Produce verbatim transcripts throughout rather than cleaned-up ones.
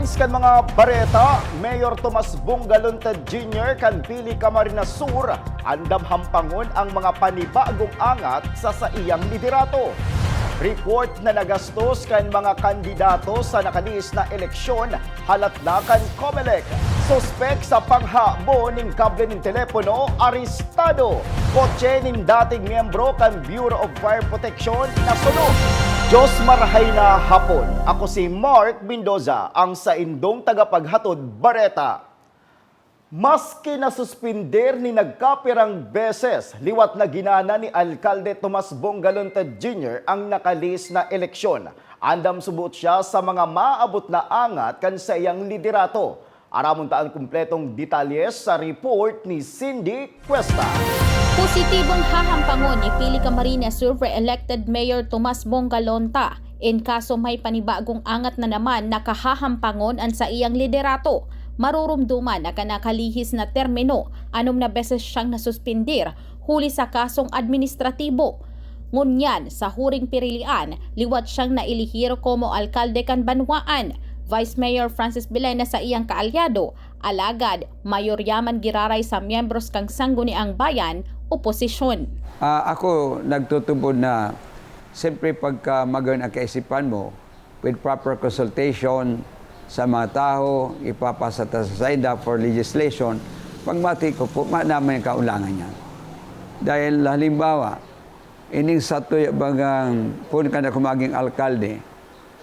Kan mga bareta, Mayor Tomas Bong Galunta Junior kan Pili Camarines Sur andam hampangon ang mga panibagong angat sa saiyang liderato. Report na nagastos kan mga kandidato sa nakalihis na eleksyon, halat na kan Comelec. Suspek sa panghahabon nin kable nin telepono, arestado. Kotse nin dating miyembro kan Bureau of Fire Protection, nasunog. Diyos marhay na hapon. Ako si Mark Mendoza, ang saindong tagapaghatod bareta. Maski nasuspender nin nagkapirang beses, liwat na ginana ni Alkalde Tomas Bong Galunta Junior ang nakalihis na eleksyon. Andam subot siya sa mga maabot na angat kan saiyang liderato. Aramon ta an kumpletong detalye sa report ni Cindy Cuesta. Positibong hahampangon ni Pili Camarines Sur re-elected Mayor Tomas Bong Galunta. In kaso may panibagong angat na naman na kahahampangon an saiyang liderato, marurumduman na kan nakalihis na termino, anom na beses siyang nasuspender huli sa kasong administratibo. Ngunyan, sa huring pirilian, liwat siyang naelehir komo alkalde kan banwaan. Vice Mayor Francis Bilena sa iyang kaalyado, alagad mayorya man giraray sa miyembros kan Sangguniang Bayan, oposisyon. Ah, ako nagtutubod na siyempre pagka magayon ang kaisipan mo, with proper consultation sa mga tao, ipapasa ta sa saida for legislation, pagbati ko po, ma-, naman yung kaulangan niya. Dahil halimbawa, ining satuya bagang pun ka na kumaging alkalde,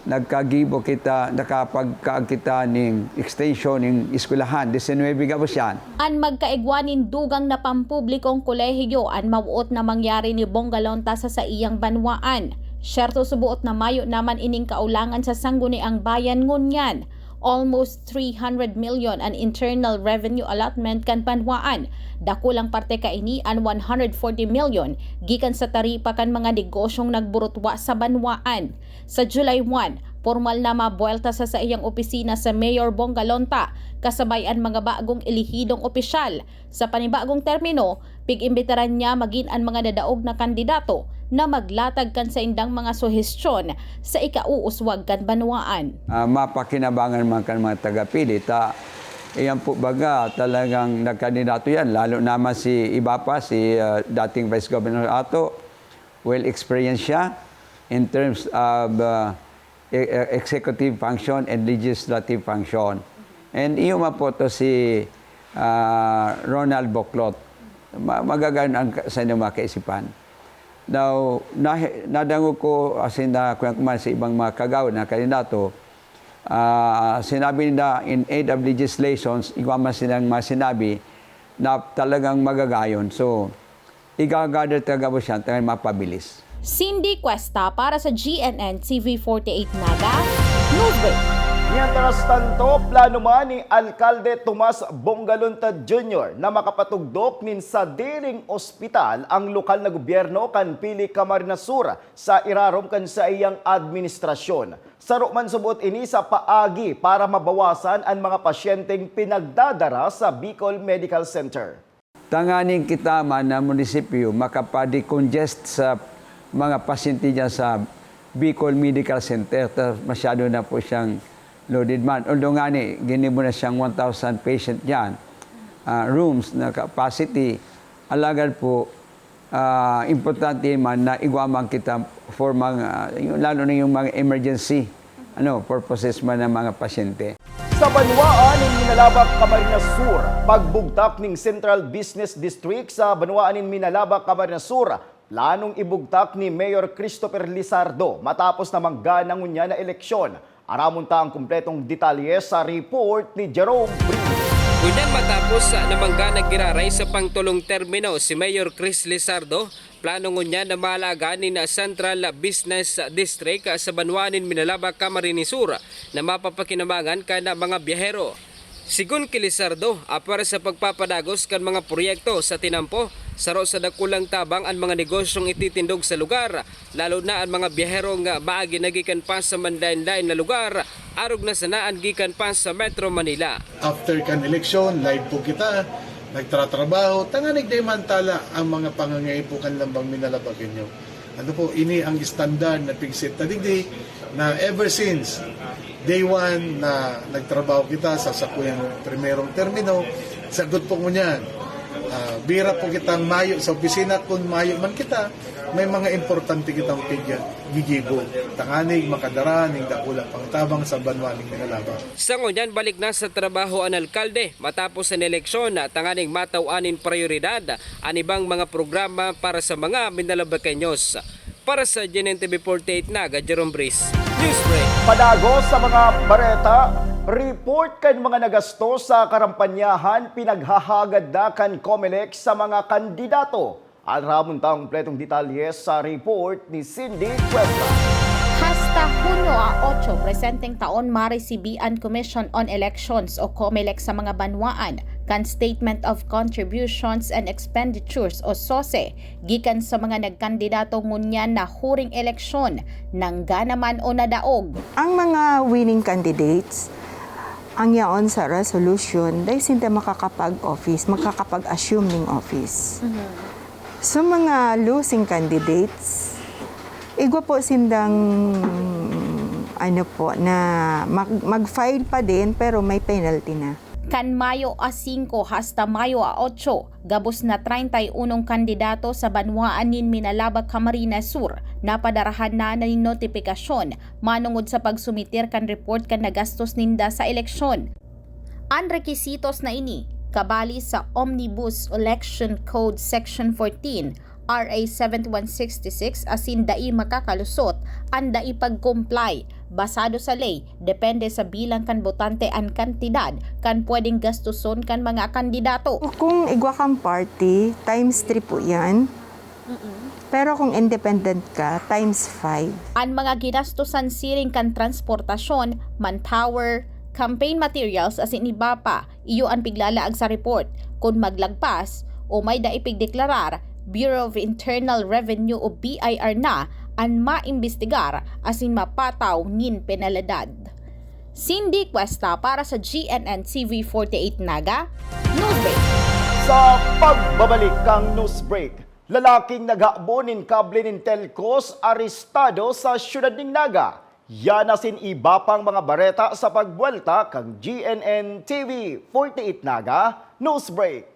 nagkagibo kita, nakapagkaag kita ning extension ning eskwelahan, disinwebe gabos yan. An magkaigwa nin dugang na pampublikong kolehiyo an mawoot na mangyari ni Bong Galunta sa saiyang banwaan. Siyerto, suboot na mayo naman ining kaulangan sa Sangguniang Bayan ngunyan. Almost three hundred million an internal revenue allotment kan banwaan. Dakulang parte kaini, an one hundred forty million, gikan sa taripa kan mga negosyong nagburutwa sa banwaan. Sa July one, pormal na mabuwelta sa saiyang opisina si Mayor Bong Galunta, kasabay an mga bagong elehidong opisyal. Sa panibagong termino, pig-imbitaran niya magin an mga dadaog na kandidato na maglatag kan saindang mga suhestyon sa ikauuswag kan banwaan. Ah, mapakinabangan man kan mga taga-Pili ta, iyan po baga talagang nagkandidato yan, lalo naman si iba pa, si, ah, dating Vice Governor Ato, well experienced siya in terms of, ah, e-, e-, executive function and legislative function. And iyo man po to si, ah, Ronald Boclot. Ma-, magagayon ang ka-, sa inyong mga kaisipan. Now, nahi-, nadangog ko, asin na, kuyan ko man sa ibang mga kagawad na kandidato, ah, sinabi nila in aid of legislations, igwa man silang mga sinabi na talagang magagayon. So, iga-gather ta gabos yan, tanganing mapabilis. Cindy Cuesta para sa G N N T V forty-eight Naga, Newsbreak. Mientras tanto, plano man ni Alkalde Tomas Bong Galunta Junior na makapatugdok nin sadiring ospital ang lokal na gobyerno kan Pili Camarines Sur sa irarom kan saiyang administrasyon. Saro man subot ini sa paagi para mabawasan an mga pasyenteng pinagdadara sa Bicol Medical Center. Tanganing kita man na munisipyo makapa-decongest sa mga pasyente diyan sa Bicol Medical Center, ta masyado na po siyang loaded man. Although ngani, ginibo na siyang one thousand patient diyan, ah, rooms na capacity. Alagad po, ah, importante man na igwa man kita for mga, yung, lalo na yung mga emergency, ano, purposes man ng mga pasyente. Sa banwaan nin Minalabac, Camarines Sur, pagbugtak nin Central Business District sa banwaan nin Minalabac, Camarines Sur, planong ibugtak ni Mayor Christopher Lizardo matapos na manggana ngunyan na eleksyon. Aramon ta ang kumpletong detalye sa report ni Jerome Brito. Ngunyan matapos na manggana giraray sa pangtolong termino si Mayor Chris Lizardo, plano ngunyan na mahalagan nin Central Business District sa banwaan nin Minalabac, Camarines Sur na mapapakinabangan kan mga biyahero. Sigon ki Lizardo, apwera sa pagpapadagos kan mga proyekto sa tinampo, saro sa dakulang tabang an mga negosyong ititindog sa lugar, lalo na an mga biyaherong maagi na gikan pa sa manlaen-laen na lugar, arog na sana an gikan pa sa Metro Manila. After kan eleksyon, live po kita, nagtratrabaho, tanganing dai man tala ang mga pangangaipo kan lambang Minalabaqueño. Ano po, ini ang standard na pigsit na digdi na ever since Day one na nagtrabaho kita sa sakuyang primerong termino, sagot po ngunyan, ah, bira po kitang mayo sa opisina. Kung mayo man kita, may mga importante kitang pigya gigibo, tanganing makadara ning dakulang pangtabang sa banwa ning Minalabac. Sa ngunyan, balik na sa trabaho an alkalde matapos an eleksyon, tanganing mataw-an nin prayoridad an ibang mga programa para sa mga Minalabaqueños. Para sa G N N T V forty-eight Naga, Jerome Breeze, Newsbreak. Padagos sa mga bareta, report kan mga nagastos sa karampanyahan pinaghahagad na kan Comelec sa mga kandidato. Aramon ta an kompletong detalye sa report ni Cindy Cuesta. Hasta Hunyo a otso presenteng taon, maresibi an Commission on Elections o Comelec sa mga banwaan kan Statement of Contributions and Expenditures o sose gikan sa mga nagkandidato ngunyan na huring eleksyon, nanggana man o nadaog. Ang mga winning candidates, ang yaon sa resolution, dai sinda makakapag-office, makakapag-assume ning office. Mhm. Sa mga losing candidates, igwa po sindang, ano po, na mag-, mag-file pa din, pero may penalty na. Kan Mayo a singko hasta Mayo a otso, gabos na treinta y unong kandidato sa banwaan nin Minalabac, Camarines Sur, napadarahan na nin notipikasyon manongod sa pagsumitir kan report kan nagastos ninda sa eleksyon. An rekisitos na ini, kabali sa Omnibus Election Code Section fourteen, R A seventy-one sixty-six, asin dai makakalusot an dai pag-comply. Basado sa ley, depende sa bilang kan botante an kantidad kan pwedeng gastuson kan mga kandidato. Kung igwa kang party, times three po yan. Mm-mm. Pero kung independent ka, times five. An mga ginastusan siring kan transportasyon, manpower, campaign materials asin iba pa, iyo an piglalaag sa report. Kun maglagpas o may dai pigdeklarar, Bureau of Internal Revenue o B I R na an maimbestigar asin mapataw nin penalidad. Cindy Cuesta para sa G N N T V forty-eight Naga, Newsbreak. Sa pagbabalik kan Newsbreak, lalaking naghaabo nin kable nin Telcos arestado sa siyudad nin Naga. Yan asin iba pang mga bareta sa pagbuwelta kan G N N T V forty-eight Naga, Newsbreak.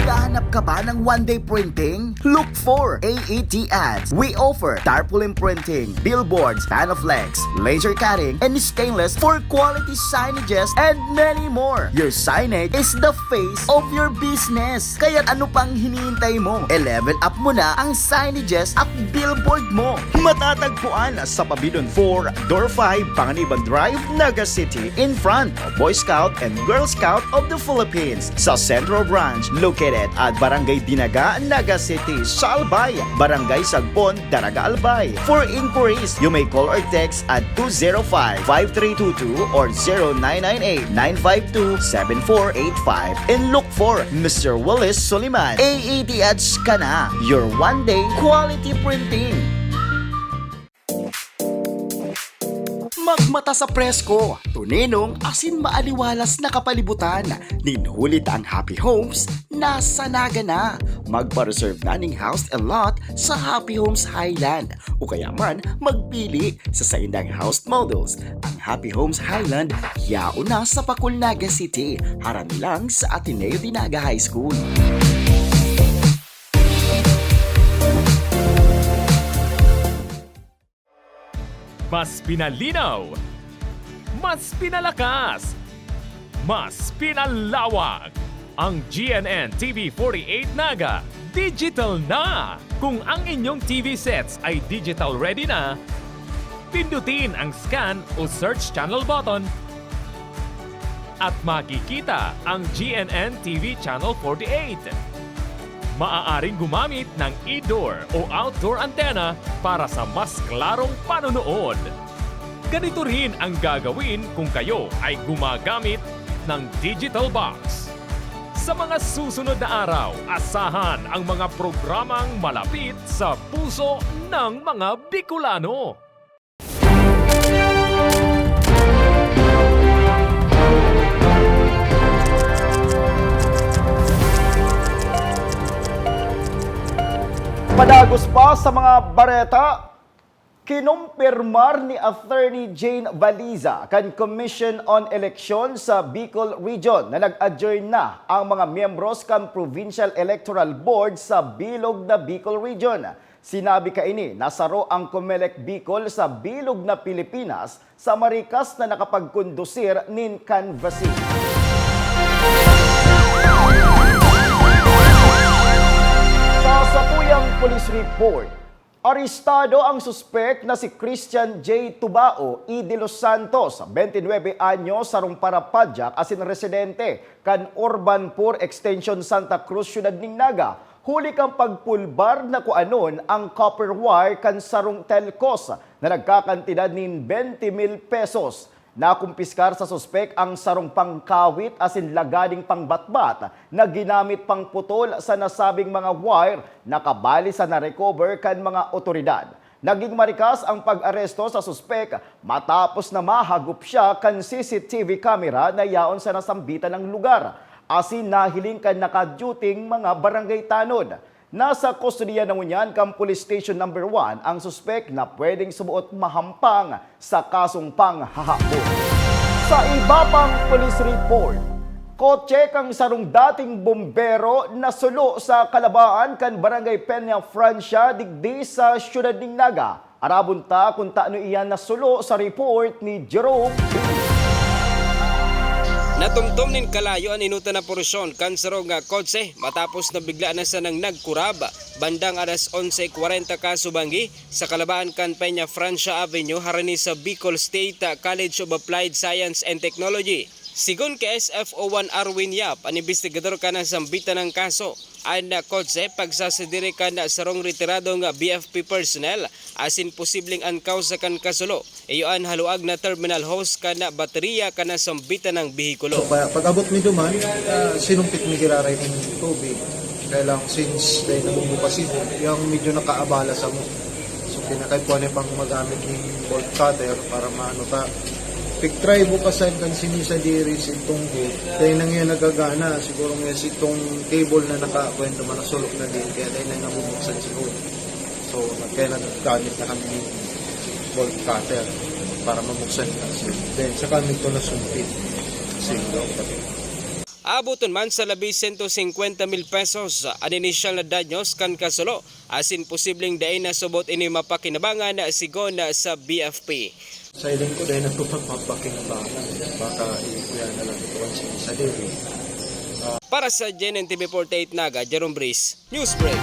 Naghahanap ka ba ng one-day printing? Look for A E T Ads. We offer tarpaulin printing, billboards, panoflex, laser cutting, and stainless for quality signages, and many more. Your signage is the face of your business. Kaya ano pang hinihintay mo? E-level up mo na ang signages at billboard mo. Matatagpuan sa Pabidon four, Door five, Panganiban Drive, Naga City, in front of Boy Scout and Girl Scout of the Philippines. Sa Central Branch, located at Barangay Dinaga, Naga City, sa Albay, Barangay Sagpon, Daraga, Albay. For inquiries, you may call or text at two zero five, five three two two or zero nine nine eight, nine five two, seven four eight five. And look for Mister Willis Soliman. A E T Ads ka na, your one-day quality printing. Magmata sa presko, tuninong asin maaliwalas na kapalibutan. Nin huli ta ang Happy Homes nasa Naga na. Magpa-reserve na ning house and lot sa Happy Homes Highland. O kaya man, magpili sa saindang house models. Ang Happy Homes Highland, yaon na sa Pacul, Naga City, harani lang sa Ateneo de Naga High School. Mas pinalinaw, mas pinalakas, mas pinalawak. Ang G N N T V forty-eight Naga, digital na! Kung ang inyong T V sets ay digital ready na, pindutin ang scan o search channel button at makikita ang G N N T V Channel forty-eight. Maaaring gumamit ng indoor o outdoor antenna para sa mas klarong panonood. Ganito rin ang gagawin kung kayo ay gumagamit ng digital box. Sa mga susunod na araw, asahan ang mga programang malapit sa puso ng mga Bicolano. Padagos pa sa mga bareta, kinumpirmar ni Attorney Jane Baliza kan Commission on Election sa Bicol Region na nag-adjourn na ang mga miyembros kan Provincial Electoral Board sa bilog na Bicol Region. Sinabi kaini na saro ang Comelec Bicol sa bilog na Pilipinas sa marikas na nakapagkondusir nin canvassing. Sa satuyang police report, arestado ang suspek na si Christian J Tubao y de los Santos, twenty-nine anyos, sarong parapadyak asin residente kan Urban Poor Extension, Santa Cruz, Siyudad nin Naga, huli kan pagpulbar na kuanon ang copper wire kan sarong telcos na nagkakantidad nin twenty mil pesos. Nakumpiskar sa suspek ang sarong pangkawit asin lagading pangbatbat na ginamit pangputol sa nasabing mga wire na kabali sa na-recover kan mga otoridad. Naging marikas ang pag-aresto sa suspek matapos na mahagop siya kan C C T V camera na yaon sa nasambitan na lugar, asin nahiling kan nakadyuting mga barangay tanod. Nasa kustodiya na ngunyan kan Police Station Number One ang suspek na pwedeng suboot mahampang sa kasong panghahabol. Sa iba pang police report, kotse kan sarong dating bombero nasulo sa kalabaan kan Barangay Peña Francia, digdi sa siyudad nin Naga. Arabon ta kun tano iyan nasulo sa report ni Jerome. Natumtom nin kalayo an inutan na porsyon kan sarong kotse matapos na bigla na sanang nagkurab bandang alas onse kwarenta kasubago sa kalabaan kan Peña Francia Avenue harani sa Bicol State College of Applied Science and Technology. Sigon ki S F O one Arwin Yap, an imbestigador kan nasambitan na kaso, an kotse pagsasadiri kan sarong retiradong B F P personnel asin posibleng an kausa kan kasulo iyo an haluag na terminal hose kan bateriya kan nasambitan na behikulo. So, pa- pag-abot mi duman, ah, sinumpit mi giraray ning tubig. Kaya lang, since dahil nabubukas ibo, yung medyo nakaabala sa mo. So, pinakay po ano pang magamit yung bolt cutter para maano ta. Pigtry bukasan kan sinisadiri si itong bolt. Dahil nang yan nagagana, siguro nga si itong cable na nakakwento manasulok na din, kaya dahil na nabubuksan siguro. So, kaya naggamit na kami ng bolt cutter para mabuksan yung seal. Then, saka nito nasumpit. Seal daw. Aaboton man sa labi sento singkwenta mil pesos an inisyal na danyos kan kasulo, asin posibleng dai na subot ini mapakinabangan, sigon sa B F P. Sa hiling ko, dai na po mapakinabangan. Baka ikuya na lang ito ang sinasadiri. Para sa G N N T V forty-eight Naga, Jerome Breeze, Newsbreak.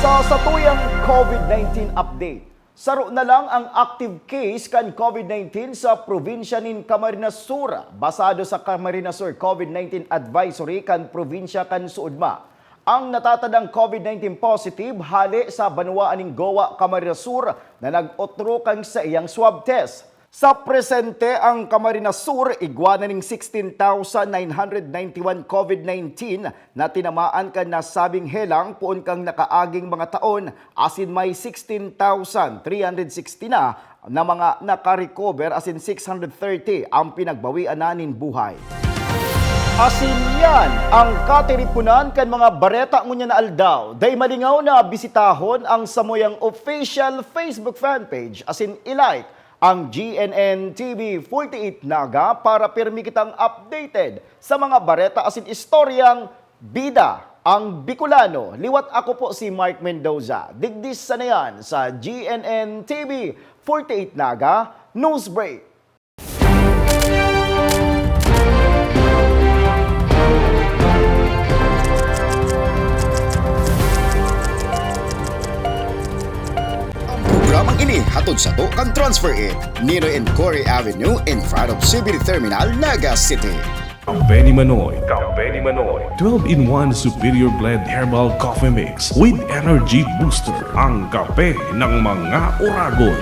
Sa satuyang COVID nineteen update, saro na lang ang active case kan COVID nineteen sa probinsya nin Camarines Sur, basado sa Camarines Sur COVID nineteen Advisory kan probinsya kan Suodma. Ang natatadang COVID nineteen positive hale sa banwaan nin Goa, Camarines Sur, na nag-otro kan saiyang swab test. Sa presente, ang Camarines Sur igwa na nin sixteen thousand nine hundred ninety-one COVID nineteen na tinamaan kan nasabing helang poon kan nakaaging mga taon, asin may sixteen thousand three hundred sixty na na mga naka-recover, asin six hundred thirty ang pinagbawian na nin buhay. Asin yan ang katiriponan kan mga bareta ngunyan na aldaw. Dai malingaw na bisitahon ang samuyang official Facebook fan page asin i-like ang G N N T V forty-eight Naga para pirmi kitang updated sa mga bareta asin istoryang bida ang Bicolano. Liwat ako po si Mark Mendoza. Digdi sana yan sa G N N T V forty-eight Naga Newsbreak. Programang ini hatod sato kan Transfer It, Ninoy and Cory Avenue, in front of C B D Terminal, Naga City. Kape ni Manoy, Kape ni Manoy, twelve-in-one Superior Blend Herbal Coffee Mix with Energy Booster, ang kape ng mga oragon.